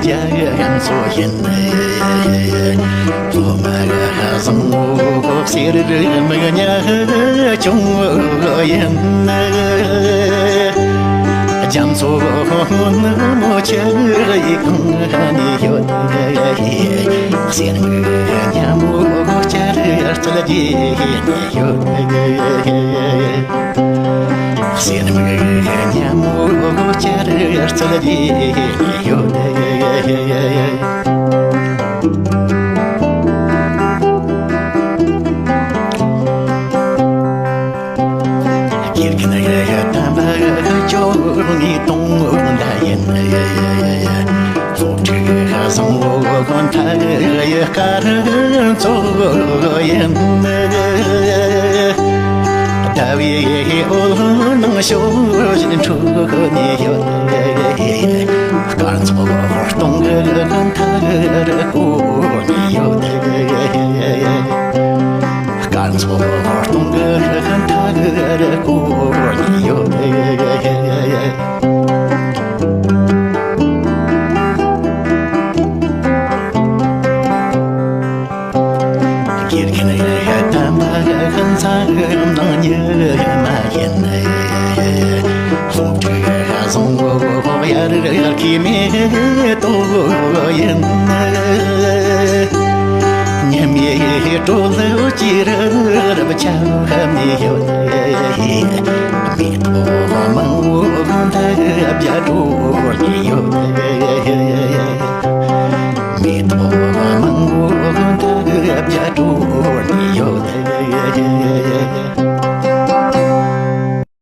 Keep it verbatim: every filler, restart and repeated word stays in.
ཡ་ཡ་ཡང་སོ་ཡིན། ལོ་མ་ག་ཧ་བཟང་མོ་གོ་གསེར་མིག་ཉ་ཆུང་ཡིན། རྒྱ་མཚོ་ནུབ་མོ་ཆེ་ཡི་གང་ནས་ཡོད། གསེར་མིག་ཉ་མོ་ཆེ་རྩལ་རྒྱས་ནས་ཡོད། གསེར་མིག་ཉ་མོ་ཆེ་རྩལ་རྒྱས་ནས་ཡོད། དགེ་རྒན་ཡ་དམ་པ་ཁྱོད་ནི་དུང་ལ་ཡིན། སློབ་ཕྲུག་བཟང་བོ་ཁོ་ཐག་ཡི་སྐར་ཚོགས་ཡིན། ཟླ་བའི་འོད་སྣང་ཕྱོགས་བཞིན་འཕྲོ་ནས་ཡོད། སྐར་ཚོགས་སྟོང་གི་མཐའ་བསྐོར་ནས་ཡོད། སྐར་ཚོགས་སྟོང་གི་མཐའ་བསྐོར་ནས་ཡོད། དགེ་རྒན་ཡ་དམ་པ་ཁྱོད་ཚང་ནང་ཉི་མ་ཡིན། སློབ་ཕྲུག་བཟང་བོ་ཡར་གི་མེ་ཏོག་ཡིན། ཉི་མའི་དྲོད་ལ་ཅི་ར་རབ་ཆ་མི་ཡོད།